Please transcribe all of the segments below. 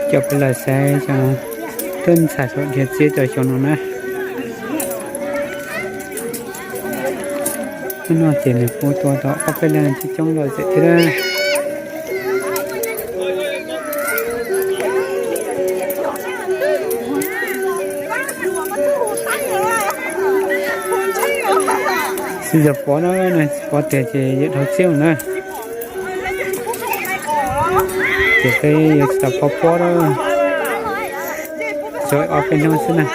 Coj peb los saib cov tuaj ntxhais saum dhia txiab rau xyoo no na. Hnub no ces nws kuj tua tau ob peb leeg coob coob lawm thiab. Tsis tau pom na, tsis pom tiag ces yuav dhau txiab na. Ces peb yuav tsis tau pom pob na, tsuas ob peb hnub xwb na.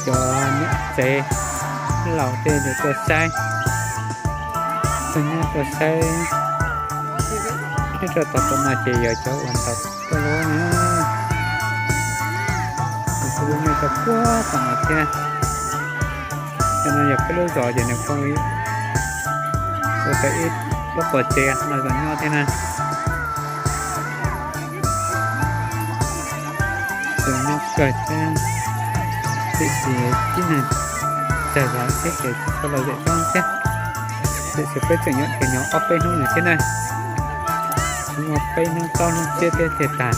Cov niam tsev laus tej tuaj saib, tuaj nyob tuaj saib. Nyob rau tom no ces yog cov uas ntaus tuaj lub na, nws kuj nyob rau puag tom no thiab. Cov no yog peb lub zos ces nws ua tau ib lub qhov tsev no los nyob thiab na. Tus nyob kawg thiab, tiam sis tib neeg tsawg zog thiab ces tsis tshua lom zem tsob thiab. Tiam sis peb tseem yuav dhia nyob ob peb hnub no thiab na, tseem muaj peb hnub plaub hnub tshiab thiab thiaj tag.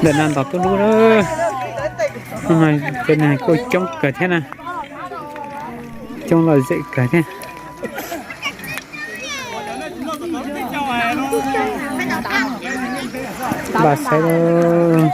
Ntawm no ntaus tuj lub lawm. Cov neeg kuj coob kawg thiab na, coob lom zem kawg thiab. Npaj saib lauj.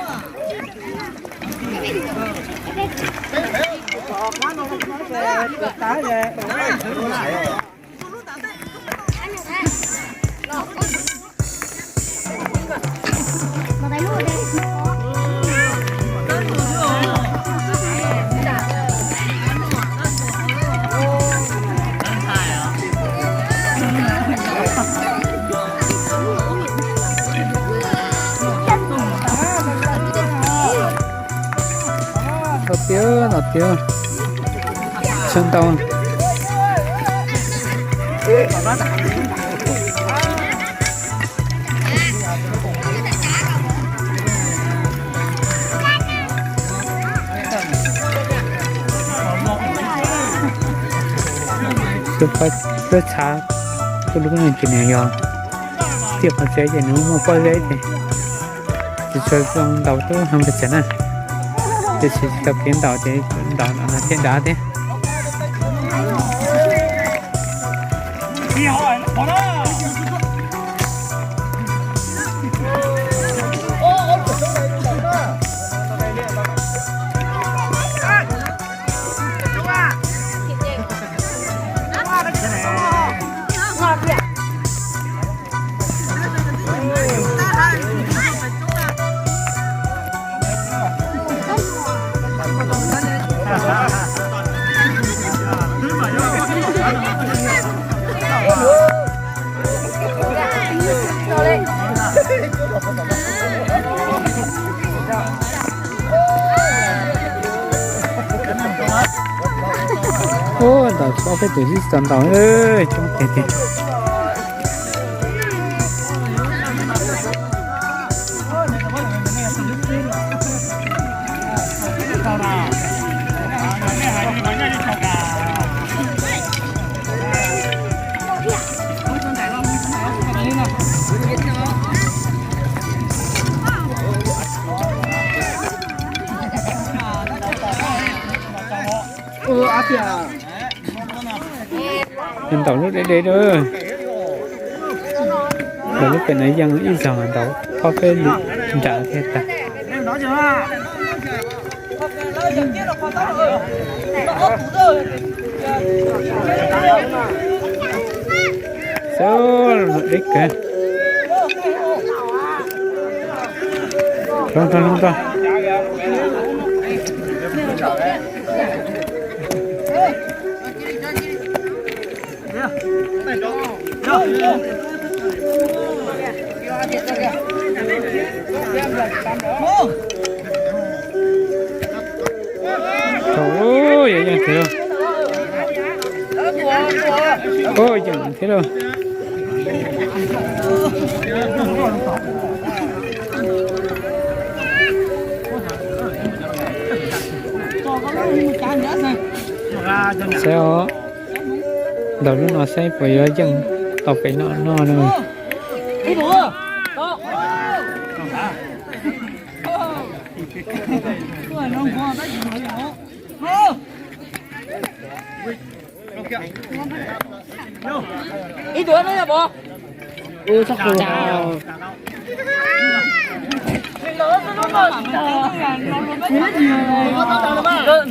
Tau tiag, no tiag, tshaj ntau. Tus pab txhab tuj lub neej ces nws yog tiaj qhov tsev ces nws muaj pob zeb ces tsis tshua zoo ntaus tuj lub hauv pes tsawg na. Tiam sis tsis tau kev ntaus ces ntaus no thiaj dav thiab. Ub, ntaus ob peb tus xwb tsis tau ntaus, coob tiag tiag. Ntaus lub deb deb lawm. Ntaus lub pem no yeej ib zaug ntaus ob peb lwm nram thiaj tag. Xyov, deb kawg. Hloov tau, hloov tau. Thaum, yog yeej thiab lauj. Yeej thiab lauj. Saib os, ntaus lub no saib puas yuav yeej tau pem no no na.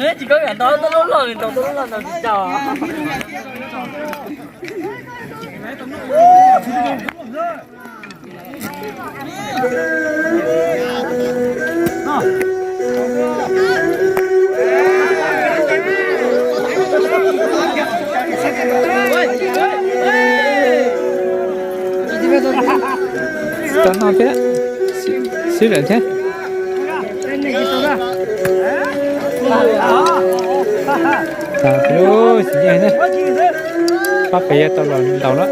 Nws tsis koj yam ntau tuj lub loj, nws ntaus tuj lub loj ntaus tsis tau. Tau no thiab, sib lawm thiab. Tau lub tsis yeej thiab, pab pem yuav tau los ntaus lawm.